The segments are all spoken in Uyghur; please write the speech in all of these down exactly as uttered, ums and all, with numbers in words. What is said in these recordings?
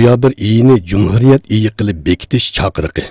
نويابىر ئېيىنى جۇمھۇرىيەت ئېيى قىلىپ بېكىتىش چاقىرىقى.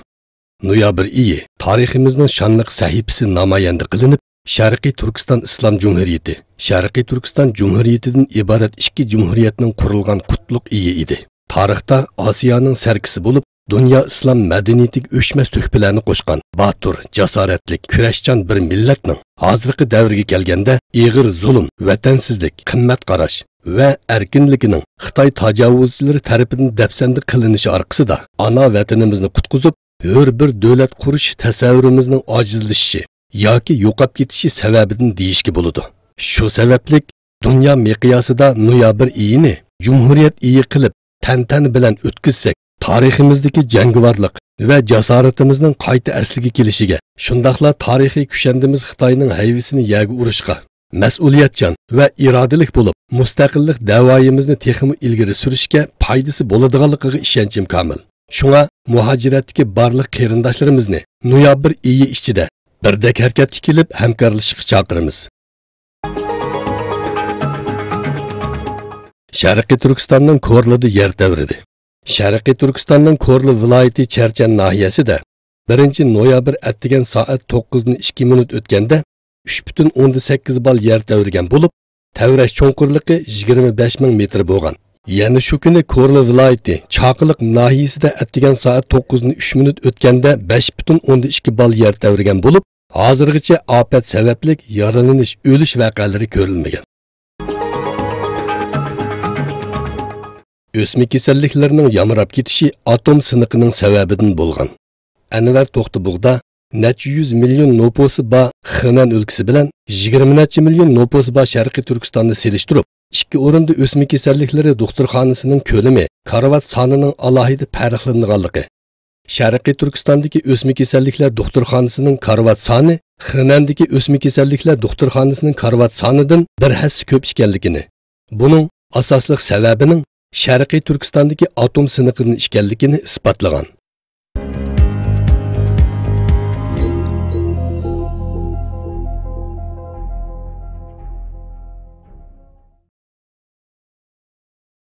نويابىر ئېيى تارىخىمىزنىڭ شانلىق سەھىپىسى نامايەندە قىلىنىپ، شەرقىي تۈركىستان ئىسلام جۇمھۇرىيىتى، شەرقىي تۈركىستان جۇمھۇرىيىتىدىن ئىبارەت ئىككى جۇمھۇرىيەتنىڭ قۇرۇلغان قۇتلۇق ئېيى ئىدى. تارىختا ئاسىيانىڭ سەركىسى بولۇپ، دۇنيا ئىسلام مەدەنىيىتىگە ئۆچمەس تۆھپىلەرنى قوشقان باتۇر، جاسارەتلىك، كۈرەشچان بىر مىللەتنىڭ ھازىرقى دەۋرگە كەلگەندە ئېغىر زۇلۇم، ۋەتەنسىزلىك، قىممەت قاراش ۋە ئەركىنلىكىنىڭ خىتاي تاجاۋۇزچىلىرى تەرىپىدىن دەپسەندە قىلىنىشى ئارقىسىدا ئانا ۋەتىنىمىزنى قۇتقۇزۇپ، ھۆر بىر دۆلەت قۇرۇش تەسەۋۋۇرىمىزنىڭ ئاجىزلىشىشى ياكى يوقاپ كېتىشى سەۋەبىدىن دېيىشكە بولىدۇ. شۇ سەۋەبلىك دۇنيا مىقياسىدا نويابىر ئېيىنى جۇمھۇرىيەت ئېيى قىلىپ تەنتەنە بىلەن ئۆتكۈزسەك، تارىخىمىزدىكى جەڭگىۋارلىق ۋە جاسارىتىمىزنىڭ قايتا ئەسلىگە كېلىشىگە، شۇنداقلا تارىخىي كۈشەندىمىز خىتاينىڭ ھەيۋىسىنى يەرگە ئۇرۇشقا، مەسئۇلىيەتچان ۋە ئىرادىلىك بولۇپ، مۇستەقىللىق دەۋايىمىزنى تېخىمۇ ئىلگىرى سۈرۈشكە پايدىسى بولىدىغانلىقىغا ئىشەنچىم كامىل. شۇڭا مۇھاجىرەتتىكى بارلىق قېرىنداشلىرىمىزنى نويابىر ئېيى ئىچىدە بىردەك ھەرىكەتكە كېلىپ ھەمكارلىشىشقا چاقىرىمىز. شەرقىي تۈركىستاننىڭ كورلىدا يەر تەۋرىدى. شەرقىي تۈركىستاننىڭ كورلا ۋىلايىتى چەرچەن ناھىيەسىدە بىرىنچى نويابىر ئەتىگەن سائەت توققۇزدىن ئىككى مىنۇت ئۆتكەندە ئۈچ پۈتۈن ئوندىن سەككىز بال يەر تەۋرىگەن بولۇپ، تەۋرەش چوڭقۇرلۇقى يىگىرمە بەش مىڭ مېتىر بولغان. يەنە شۇ كۈنى كورلا ۋىلايىتى چاقىلىق ناھىيەسىدە ئەتىگەن سائەت توققۇزدىن ئۈچ مىنۇت ئۆتكەندە بەش پۈتۈن ئوندىن ئىككى بال يەر تەۋرىگەن بولۇپ، ھازىرغىچە ئاپەت سەۋەبلىك يارىلىنىش، ئۆلۈش ۋەقەلىرى كۆرۈلمىگەن. ئۆسمە كېسەللىكلىرىنىڭ يامراپ كېتىشى ئاتوم سىنىقىنىڭ سەۋەبىدىن بولغان. ئەنۋەر توختى بۇغدا نەچچە يۈز مىليون نوپۇسى بار خېنەن ئۆلكىسى بىلەن يىگىرمە نەچچە مىليون نوپۇسى بار شەرقىي تۈركىستاننى سېلىشتۇرۇپ، ئىككى ئورۇندا ئۆسمە كېسەللىكلىرى دوختۇرخانىسىنىڭ كۆلىمى، كارىۋات سانىنىڭ ئالاھىدە پەرقلىنىدىغانلىقى، شەرقىي تۈركىستاندىكى ئۆسمە كېسەللىكلەر دوختۇرخانىسىنىڭ كارىۋات سانى خېنەندىكى ئۆسمە كېسەللىكلەر دوختۇرخانىسىنىڭ كارىۋات سانىدىن بىر ھەسسە كۆپ ئىكەنلىكىنى، بۇنىڭ ئاساسلىق سەۋەبىنىڭ شەرقىي تۈركىستاندىكى ئاتوم سىنىقىدىن ئىكەنلىكىنى ئىسپاتلىغان.